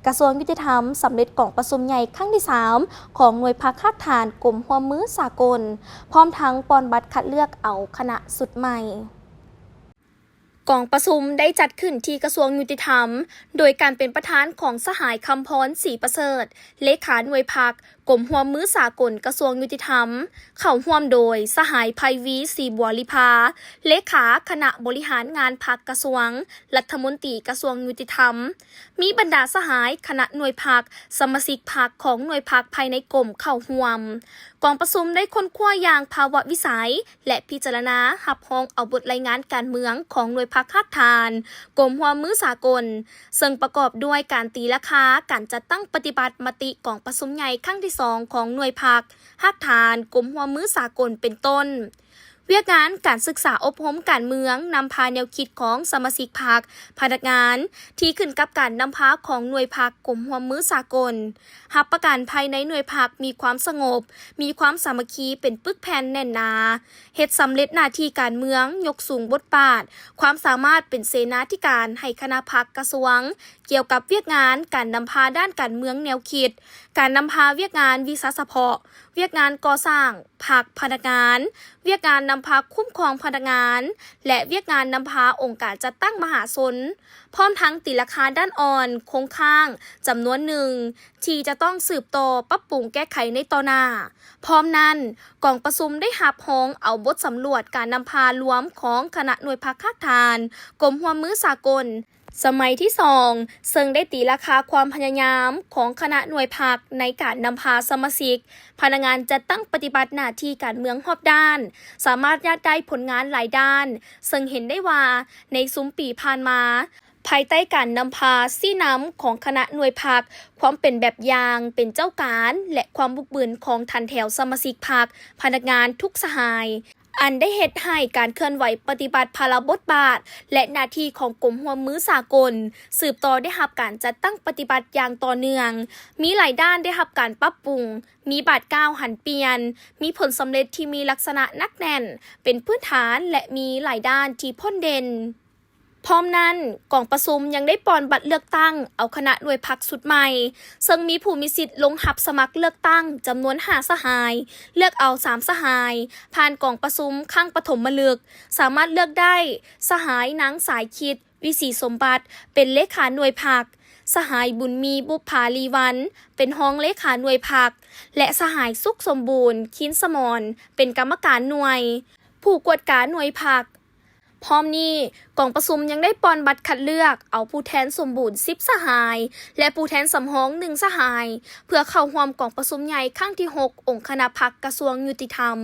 ກະຊວງຍຸຕິທຳສຳເລັດກອງປະຊຸມໃຫຍ່ຄັ້ງທີສາມ ຂອງໜ່ວຍພັກຮາກຖານກົມຮ່ວມມືສາກົນ, ພ້ອມທັງປ່ອນບັດຄັດເລືອກເອົາຄະນະຊຸດໃໝ່. ກອງປະຊຸມໄດ້ຈັດຂຶ້ນທີ່ກະຊວງຍຸຕິທຳ ໂດຍການເປັນປະທານຂອງສະຫາຍ ຄຳພອນ ສີປະເສີດ ເລຂາໜ່ວຍພັກ ກົມຮ່ວມມືສາກົນ ກະຊວງຍຸຕິທຳ, ເຂົ້າຮ່ວມໂດຍສະຫາຍ ໄພວີ ສີບົວລິພາ ເລຂາຄະນະບໍລິຫານງານພັກກະຊວງ, ລັດຖະມົນຕີກະຊວງຍຸຕິທຳ, ມີບັນດາສະຫາຍຄະນະໜ່ວຍພັກ, ສະມາຊິກພັກຂອງໜ່ວຍພັກພາຍໃນກົມເຂົ້າຮ່ວມ. ກອງປະຊຸມໄດ້ຄົ້ນຄວ້າຢ່າງພາວະວິໄສ ແລະ ພິຈາລະນາຮັບຮອງເອົາບົດລາຍງານການເມືອງຂອງໜ່ວຍພັກຮາກຖານກົມຮ່ວມມືສາກົນ, ເຊິ່ງປະກອບດ້ວຍການຕີລາຄາການຈັດຕັ້ງປະຕິບັດມະຕິກອງປະຊຸມໃຫຍ່ຄັ້ງທີສອງຂອງໜ່ວຍພັກຮາກຖານກົມຮ່ວມມືສາກົນເປັນຕົ້ນ ວຽກງານການສຶກສາອົບຮົມການເມືອງ, ນຳພາແນວຄິດຂອງສະມາຊິກພັກ, ພະນັກງານ ທີ່ຂຶ້ນກັບການນຳພາຂອງໜ່ວຍພັກກົມຮ່ວມມືສາກົນ, ຮັບປະກັນພາຍໃນໜ່ວຍພັກມີຄວາມສະຫງົບ, ມີຄວາມສາມັກຄີເປັນປຶກແຜ່ນແໜ້ນໜາ, ເຮັດສຳເລັດໜ້າທີ່ການເມືອງ, ຍົກສູງບົດບາດ, ຄວາມສາມາດເປັນເສນາທິການໃຫ້ຄະນະພັກກະຊວງ, ກ່ຽວກັບວຽກງານການນຳພາດ້ານການເມືອງແນວຄິດ, ການນຳພາວຽກງານວິຊາສະເພາະ, ວຽກງານກໍ່ສ້າງພັກພະນັກງານ, ວຽກງານນຳພາຄຸ້ມຄອງພະນັກງານ ແລະ ວຽກງານນຳພາອົງການຈັດຕັ້ງມະຫາຊົນ, ພ້ອມທັງຕີລາຄາດ້ານອ່ອນ, ຄົງຄ້າງ ຈຳນວນໜຶ່ງ ທີ່ຈະຕ້ອງສືບຕໍ່ປັບປຸງແກ້ໄຂໃນຕໍ່ໜ້າ. ພ້ອມນັ້ນ, ກອງປະຊຸມໄດ້ຮັບຮອງເອົາບົດສຳຫຼວດການນຳພາລວມຂອງຄະນະໜ່ວຍພັກຮາກຖານກົມຮ່ວມມືສາກົນ ສະໄໝທີສອງ ເຊິ່ງໄດ້ຕີລາຄາຄວາມພະຍາຍາມຂອງຄະນະໜ່ວຍພັກໃນການນຳພາສະມາຊິກ, ພະນັກງານຈັດຕັ້ງປະຕິບັດໜ້າທີ່ການເມືອງຮອບດ້ານ, ສາມາດຍາດໄດ້ຜົນງານຫຼາຍດ້ານ, ເຊິ່ງເຫັນໄດ້ວ່າໃນຊຸມປີຜ່ານມາ, ພາຍໃຕ້ການນຳພາຊີ້ນຳຂອງຄະນະໜ່ວຍພັກ, ຄວາມເປັນແບບຢ່າງ, ເປັນເຈົ້າການ ແລະ ຄວາມບຸກບືນຂອງຖັນແຖວສະມາຊິກພັກ, ພະນັກງານທຸກສະຫາຍ, ອັນໄດ້ເຮັດໃຫ້ການເຄື່ອນໄຫວປະຕິບັດພາລະບົດບາດ ແລະ ໜ້າທີ່ຂອງກົມຮ່ວມມືສາກົນ ສືບຕໍ່ໄດ້ຮັບການຈັດຕັ້ງປະຕິບັດຢ່າງຕໍ່ເນື່ອງ, ມີຫຼາຍດ້ານໄດ້ຮັບການປັບປຸງ, ມີບາດກ້າວຫັນປ່ຽນ, ມີຜົນສຳເລັດທີ່ມີລັກສະນະໜັກແໜ້ນເປັນພື້ນຖານ ແລະ ມີຫຼາຍດ້ານທີ່ພົ້ນເດັ່ນ. ພ້ອມນັ້ນ, ກອງປະຊຸມຍັງໄດ້ປ່ອນບັດເລືອກຕັ້ງເອົາຄະນະໜ່ວຍພັກຊຸດໃໝ່, ເຊິ່ງມີຜູ້ມີສິດລົງຮັບສະໝັກເລືອກຕັ້ງຈຳນວນຫ້າສະຫາຍ, ເລືອກເອົາສາມສະຫາຍ ຜ່ານກອງປະຊຸມຄັ້ງປະຖົມມະລຶກ, ສາມາດເລືອກໄດ້ສະຫາຍນາງສາຍຄິດ ວິສີສົມບັດ ເປັນເລຂາໜ່ວຍພັກ, ສະຫາຍບຸນມີ ບຸບຜາລີວັນ ເປັນຮອງເລຂາໜ່ວຍພັກ ແລະ ສະຫາຍສຸກສົມບູນ ຄິນສະໝອນ ເປັນກຳມະການໜ່ວຍ, ຜູ້ກວດກາໜ່ວຍພັກ. ພ້ອມນີ້, ກອງປະຊຸມຍັງໄດ້ປ່ອນບັດຄັດເລືອກເອົາຜູ້ແທນສົມບູນສິບສະຫາຍ ແລະ ຜູ້ແທນສຳຮອງໜຶ່ງສະຫາຍ ເພື່ອເຂົ້າຮ່ວມກອງປະຊຸມໃຫຍ່ຄັ້ງທີຫົກ ອົງຄະນະພັກກະຊວງຍຸຕິທຳ.